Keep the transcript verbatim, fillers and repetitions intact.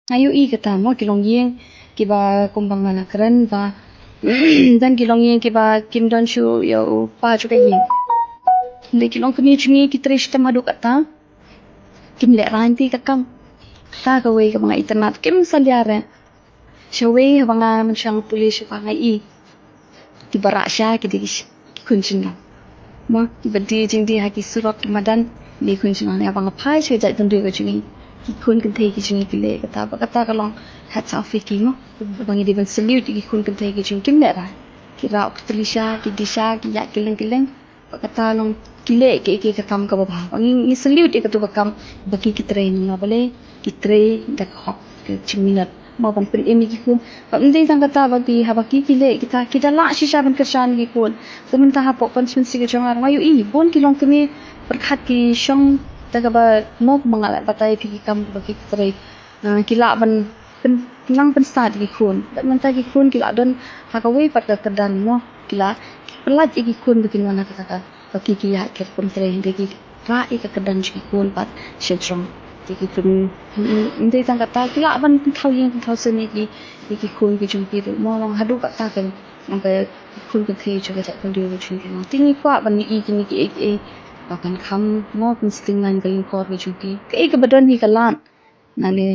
Nga ïohi kata mo, ki longïing kiba kumba nga la kren ba don ki longïing kiba kim don shuh ïa u pa jong ka ïing. Hynrei ki longkmie jong ngi ki trei shitom haduh katta. Kim lehraiñ ïa ka kam. Kata kawei kaba nga itynnad, kim salia re. Shawei haba nga mynshem pule shuwa nga ïohi kiba rah sha ki dei ki khun shnong. Mo, kiba die jingdie ha ki surok ki madan, dei khun shnong. Haba nga phai sha ka jaitbynriew ka jong ngi, ki khun kynthei ki jong ngi ki leh kata, bad kata ka long hats off ïa ki mo. Ba ngi dei ban salute ïa ki khun kynthei ki jong ngi, kim lehrain. Ki rah u khyllipmat sha, ki die sha, ki ïaid kylleng kylleng. Bad kata long ki leh kiei kiei ka kam kaba bha. Ba ngi, ngi salute ïa katu ka kam ba ki, ki trei na balei, ki trei da ka hok ka jingminot. Mo ban pynim ïa ki khun. Bad ym dei tang kata ba ki, haba ki, ki leh kita, ki da lah shisha ban kyrshan ïa ki khun. Te mynta hapoh constituency ka jong nga ruh nga ïohi bun ki longkmie pyrkhat ki shong da kaba mo, kumba nga la batai ïa phi, ki kam ba ki, ki trei. Ah, ki lah ban pyn, nang pynstad ïa ki khun. Bad mynta ki khun ki la don ha kawei pat ka kyrdan mo, ki la pyllait ïa ki khun ba kin wan ha kata ka, ba ki, ki ïaid ki rukom trei, hynrei ki rah ïa ka kyrdan jong ki khun pat sha jrong. Te ki khun, ym dei tang kata, ki lah ban pynthaw ïing pynthaw sem ïa ki, ïa ki khun ki jong ki ruh mo, long haduh katta ka, long ka khun kynthei jong ka jaitbynriew ka jong ki mo. Te ngi kwah ban ïohi kine kiei kiei ba kan kham mo, pynsting line ka lyngkor ka jong ki. Kaei kaba don hi ka lad. Nale